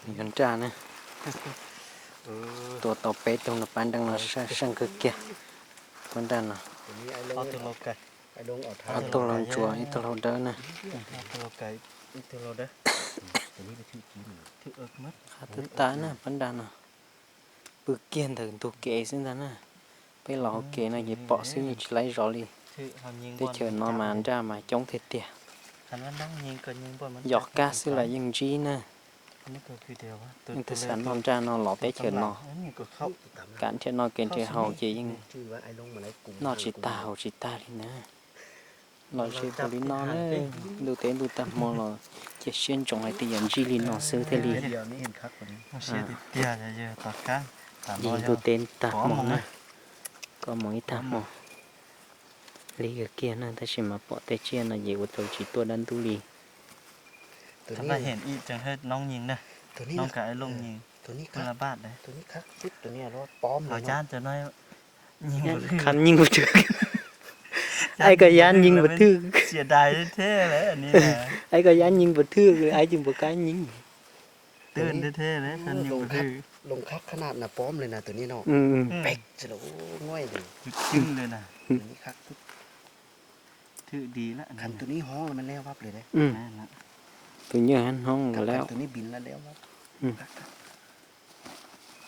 Yuav nraj na. Tua tau peb tug no, pab nraj no seej kawg kiag. Pab nraj no. Ob tug laus ntsuas, ib tug laus dawb na. Qab tag tag na, pab nraj no. Pw kiag ntawm ntug kev xwb ntag na. Peb los hauv kev no ces pom xwb yeej tsis laib zov li. Teb chaws no mas nraj mas coob tiag tiag. Yos kab xwb los yeej ntsib na. Yeej tug xav noj nraj no los teb chaws no, kav nrhiav noj kev nrhiav haus ces yeej noj tsis tag haus tsis tag li na. Los ze tus li no na, ntuj teb ntuj tag hmo los cia siab ntsoov hais tias yog ntsib li no xwb thiaj li. Ntuj teb tag hmo na, koj mus ib tag hmo. Lig kawg kiag na, tab sis mas pom tej tsiaj no ces ua tau tsis tuaj dab ntub li. Khab nyeej puas twg? Ai koj yab nyeej puas twg? Ai koj yab nyeej puas twg, ai cim puas kab nyeej. Tus nyuj hab hnoob lawm.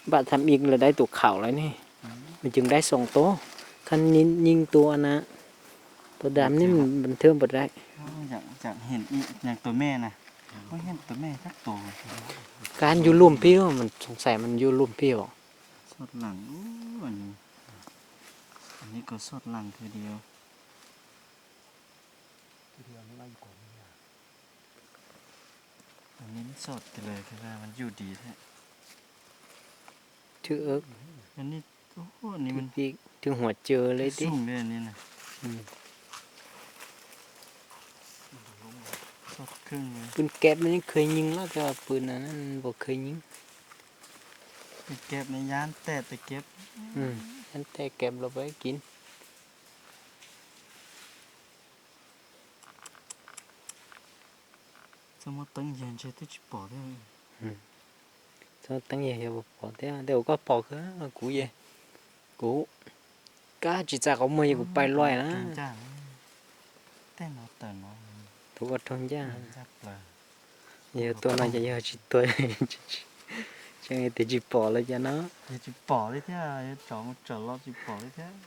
Npaj tham ib lawv dai tus khaum lawm ne, mas cws dai xoom tus, khab nyeej tua na, tus dam ne, bình thường npaj dai. Kab ncu luaj pib, xoom xais mas ncu luaj pib os. Thwj huam cawv li tib. Pw keb ne, khwv nyeej los tias pw na, npaum khwv nyeej. Yab tej keb los pab kiv. Txhob muab teeb yag ntshe twb tsis pom thiab. Txhob teeb yag yog pom thiab, tej uas koj pom kawg, kuv ye, kuv kab tsis txais qhov muag yog kuv pais luaj na. Tus ua raug ncaj. Yog tua no ces yog tsis tua, tseem tias tsis pom lawm cas no.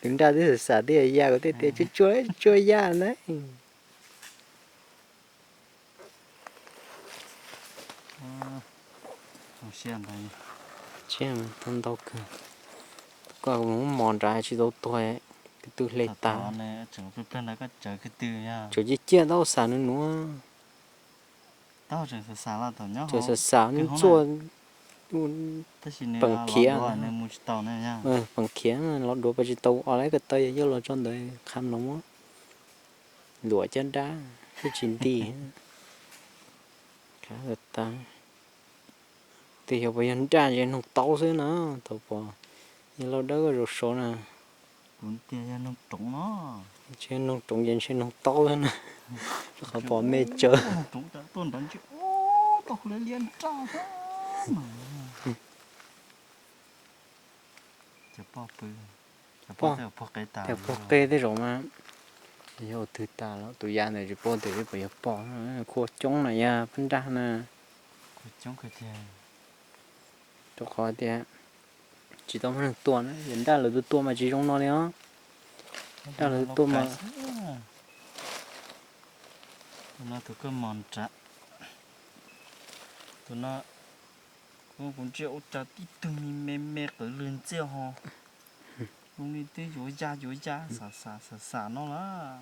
Tus nraj twb xav xav twb ya ya kuv thiaj tias tsuas tsuas ya na. Tau ntau kawg. Koj mus mos nrad tsis tau tuag, tus twg hle tas. Tseem ciaj ciaj tau xav nws nuav. Tseem xav xav ntxuaj, peem khiav, peem khiav los duav pas tsis tau os, lawv ko taw yog yuav los tso ntawd qham los muab luam caj dab twb tsis nti. Twb yog puas yog nraj ntshe noog taub xwb na, tau pom yog lauj dawb koj zaum saud na. Ntshe noog roov ces ntshe noog taub xwb na, rau qhov pom me tsawv. Pog, pog qe tej zaum mas yog ua twg tas los tus ya ntawd tsis paub tias puas yog pog, khua coob na yog pab nraj na. Rau qhov tias tsis tau muaj neeg tua na, yog nraj lawv tua tua mas tsis zoo no li os. Nraj lawv tua mas tus no tus koj mos nrad, tus no kuv ntsia ua cas tib tug me me qwv lwg ntxiaj ho, zoo li twb yuav ya yuav ya xav xav xav xav no lawm.